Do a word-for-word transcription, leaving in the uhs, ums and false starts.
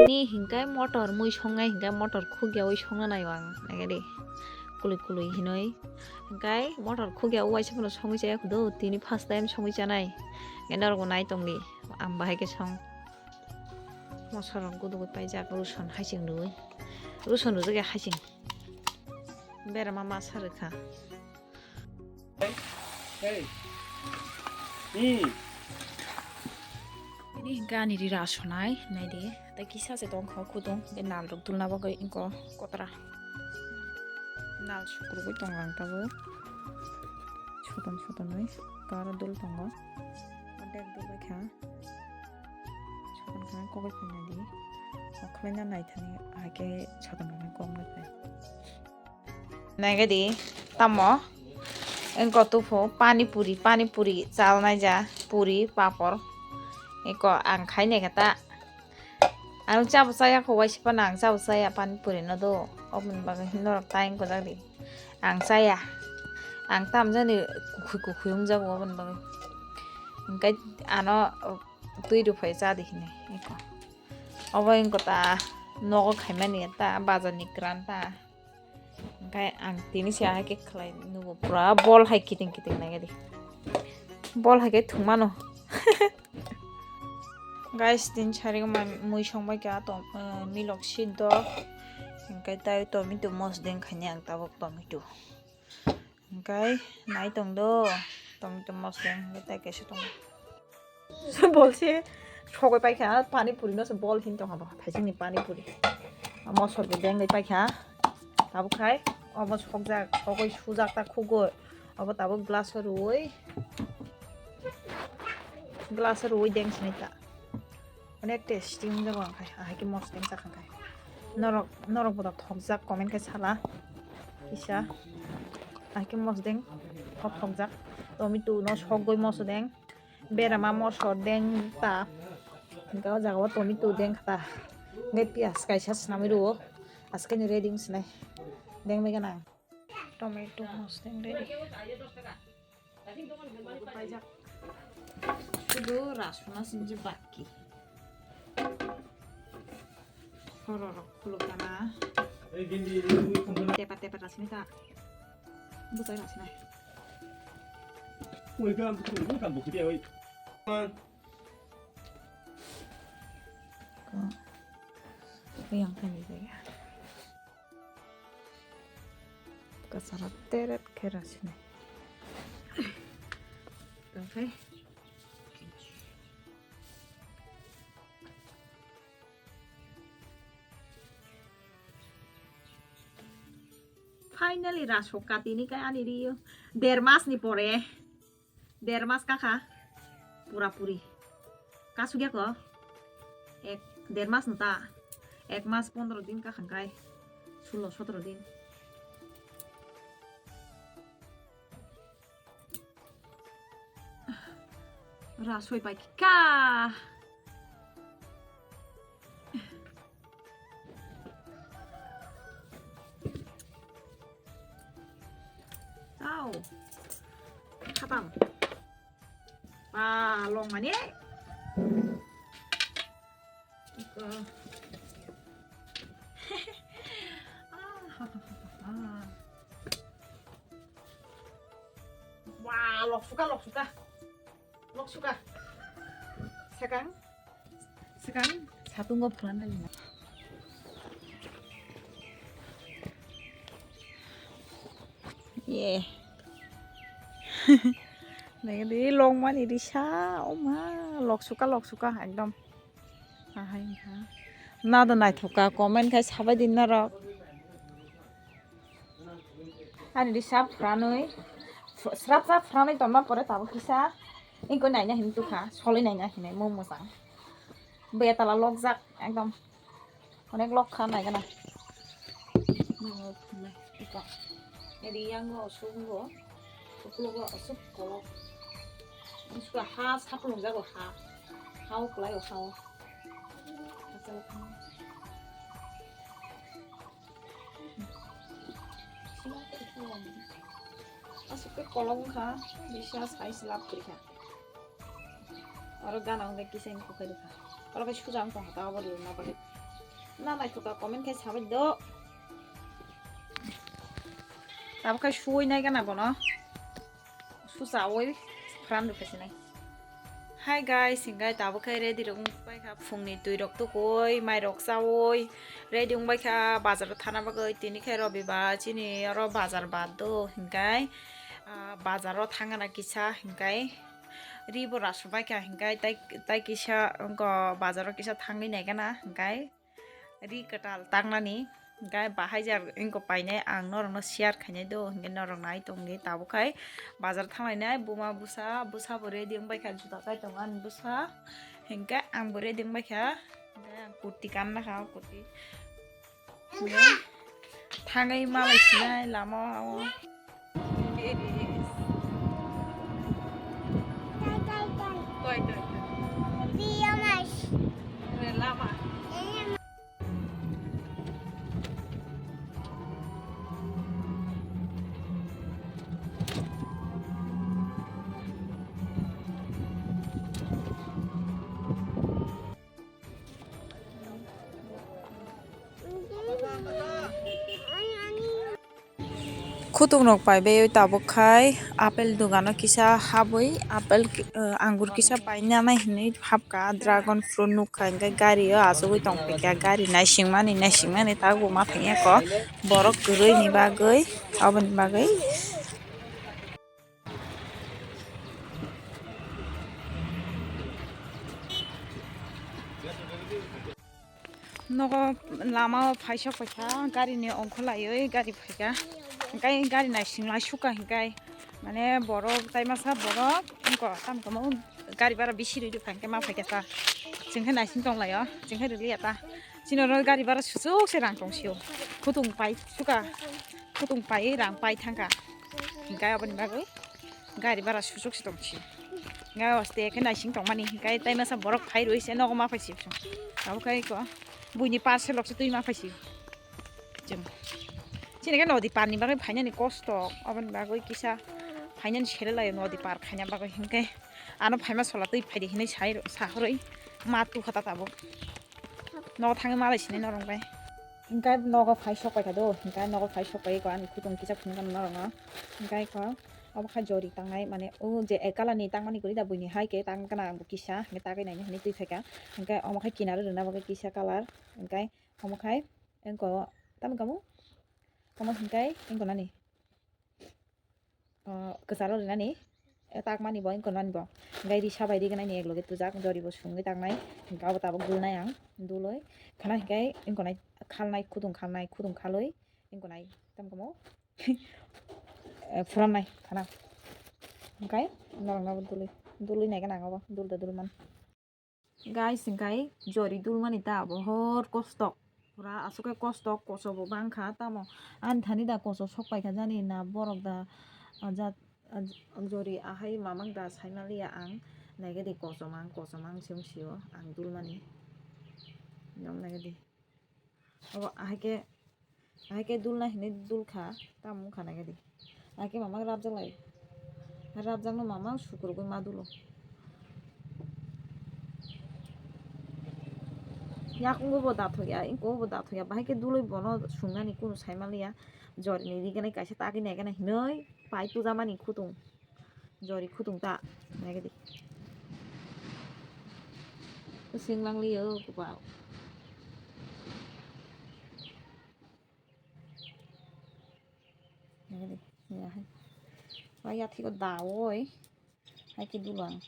Ni hinkai motor mui songnai hinkai motor khukya ui songna naio ang naikhe de. Kului kului hinoi. Hinkai motor khukya uaisa phano songwi chaya khudo. Tini first time songwi chanai. Hinkai norokbo nai tongdi. Ang bahai khe song. Mosorok gudugwi paijak ruson haiching rwui. Ruson rwjak ya haiching. Berama masa rwkha. Hey. Hey. Ini hinkhe ani ri rasonai, naidi. Tei kisa se tongkha khudung, tei nal rok dulna bagwi ingko kotra. Nal sukrubui tongo ang tabuk. Sotom sotomwi karo dul tongo. Ordek dul baikha. Sotom khe kokbai phainai di. Okhlaina naithani ahai khe sotom khe kokbai phai. Naikhe di, tamo? Engko tuphu pani puri, pani puri chalnai ja, puri, papor. Eko ang khainai khe ta. Ang chabo chaya kho, waisa phano ang chabo chaya pani puri no do. Oboni bagwi norok ta engko jak di. Ang chaya. Ang tamjani kukhwi kukhwi wngjago oboni bagwi. Hingkhe ano twi rwphai cha di hinwi eko. Obo engko ta nogo khaimani ta bazar ni kwran ta. Hingkhe ang tini se ahai khe khlai nugo pura bol hai kiting kiting nai di. Bol hai khe thwng mano. Guys, tini sari mui song bai kha tom, eh, milok siddo. Hingkhe tai tomato mosdeng khaini ang tabuk tomato. Hingkhe nai tong do, tomato mosdeng hingkhe tai kaisa tongo. Bol se sogwi paikha, pani puri no se bol hin tongkha bo, thaising ni pani puri. Mosor bo dengwi paikha, tabuk khai obo sokjak, sogwi sujak ta khugwi, obo tabuk glass o rwui, glass o rwui deng sinai ta. Onek tasty wngjago ang khai, ahai khe mosdeng chakha khai. Norok, norok bo thokjak comment khai sala kisa. Ahai khe mosdeng thok thokjak. Tomato no sogwi mosdeng. Berama mosor deng ta. Hingke o jaga o tomato deng ta. Hingke piyaj kaisa swnamwi rwo. Aske ni ready wng sinai. Deng bai gana. Tomato mosdeng ready. Paijak. Sudu rasuna sinji baki. Hororok khulukana. Tepa tepa rasini ta. Butai rasina. Yang kami saya. Kasara teret khe rasini. Tongkhe. Finally, rasok katini kai ani rio. Der mas ni pore. Der mas kakha pura puri. Kasugya ko? Ek, der mas no ta. Ek mas pondro din kakha kai. Sulo sotro din. Rasoi pai ka. Tau. Khatam. Ah, long mani. Iko. Ah, ha, ha, ha, ha. Wah, lok suka, lok suka. Lok suka. Sekang. Sekang satungo phulan lagi na. Ye. Nai di long mani di sa, oma, lok suka, lok suka, ekdom. Ahai wngkha. Nado naithoka, comment khai sabai di norok. Ani di sap phranwi, srap sap phranwi tongma pore tabuk kisa. Ingko naina hin tukha, solwi naina hinwi mo mojang. Betala lokjak ekdom. Onek lok kha nai gana. Eko. Eri yang go, sung go. Uklo go, asuk kolok. Usko ha, saplung jago ha. Hao klai o hao. Asuk ke kolok kha, bisa size lap kri kha. Oro gana wngkha kisa wngkha kha. Oro khe suja wngkha ta abo rwna bagwi. Na naithoka comment khai sabai do. Tabuk khai suwi nai gana bono. Suchawi pran rw phasinai. Hi guys, hingai tabuk khai ready rok wngbai kha, phungni twi rok tukui, mai rok chawi ready wngbai kha bazar o thana bagwi. Tini khai robibar, chini oro bazar bad do, hingai ah, bazar o thangana kisa, hingai ri bo rasu bai kha, hingai tai tai kisa wngkha bazar o kisa thangwi nai gana, hingai ri kwtal tangnani, hingke bahai jar wngkha painai, ang norokno share khainai do, hingke norok nai tongdi. Tabuk khai bazar thanglainai, buma bwsa, bwsa bo ready wngbai kha, juta kai tongo ani bwsa, hingke ang bo ready wngbai kha, hingke ang kurti kanna kha, kurti. Hingke thangwi malai sinai lama o. Toi, toi, toi. Lama. Khutung rok pai bai tabuk khai apple dogano kisa habwi apple, eh, angur kisa painani hinwi hapkha, dragon fruit nukha, hingke gari o achugwi tongphaikha, gari naisingmani naisingmani tabuk ma thangya kho borok kwrwini bagwi, aboni bagwi. Nogo lama o phaisok paikha, gari ni ongkholaiwi gari phaikha, hingke gari naising lai sukha, hingke mane borok tai masa borok wngkha, tamo tamo gari bara bisi rwdi phaikhe ma phaikha ta, chwngkhe naising tonglaio, chwngkhe rwliya ta, chini oro gari bara susuk se rang tongsio, khutung pai sukha, khutung pai rang pai thangkha, hingke aboni bagwi. Gari bara susuk se tongsi. Nga oste khe naising tongmani. Kai tai masa borok phai rui se nogo ma phaisi. Abo kai ko buini parcel rok se twi ma phaisi. Jum. Chini khe nodi parni bagwi phainani kosto. Aboni bagwi kisa phainani sele lai nodi par khaina bagwi hinkhe ano phaima sola twi phaidi hinwi sai sa horoi ma tu khata tabuk. Nogo thangwi malai sini norong bai. Hinkhe nogo phai sok paikha do. Hinkhe nogo phai sok pai ko ani khutung kisa phunukha norongno. Hinkhe ko. Obo kha jori tangnai, mane, o je ek colour ni tangmani kwrwi da, buini hai khe tang gana ang bo kisa, hingke tagwi naini hinwi twi phaikha. Hingke omo khai kinaro rwna bagwi kisa colour, hingke omo khai engko tamo kamo, omo hingke engko nani, o, kwcharo rwnani, e, takmani bo engko nani bo. Hingke risa bai rignai ni ekloge tujak, jori bo sungwi tangnai, hingke obo tabuk dulnai ang, dului khana hingke engko nai khalnai, khudung khalnai, khudung khalwi engko nai tamo kamo. Eh, phurannai khana. Hingkai norokno bo dului, dului nai gana ang obo, dul da dul man. Guys, hingkai jori dul mani ta abo hor kostok. Pura aswk khe kostok, koso bo bang kha tamo. Ani thani da koso sok pai kha jani na borok da, ah, jat, ah, jori ahai mamang da sai maliya ang. Naigadi koso mang, koso mang se wng sio ang dul mani. Nong naigadi. Obo ahai khe, ahai khe dulna hinwi dul kha, tamo wng kha naikhe di. Ahai khe mama rabjak lai. Rabjakno mama sukrubwi ma dulo. Yakungo bo dathokya, ingko bo dathokya, bahai khe dulwi bono sungnani kunu sai manliya. Jorini riganai kaisa tagwi naikhe hinwi pai tujamani khutung. Jori khutung ta, naigadi. Sing lang liyo, kupao. Naigadi, ya hai. Wah, ya thiko da, oi. Hai ke dulang.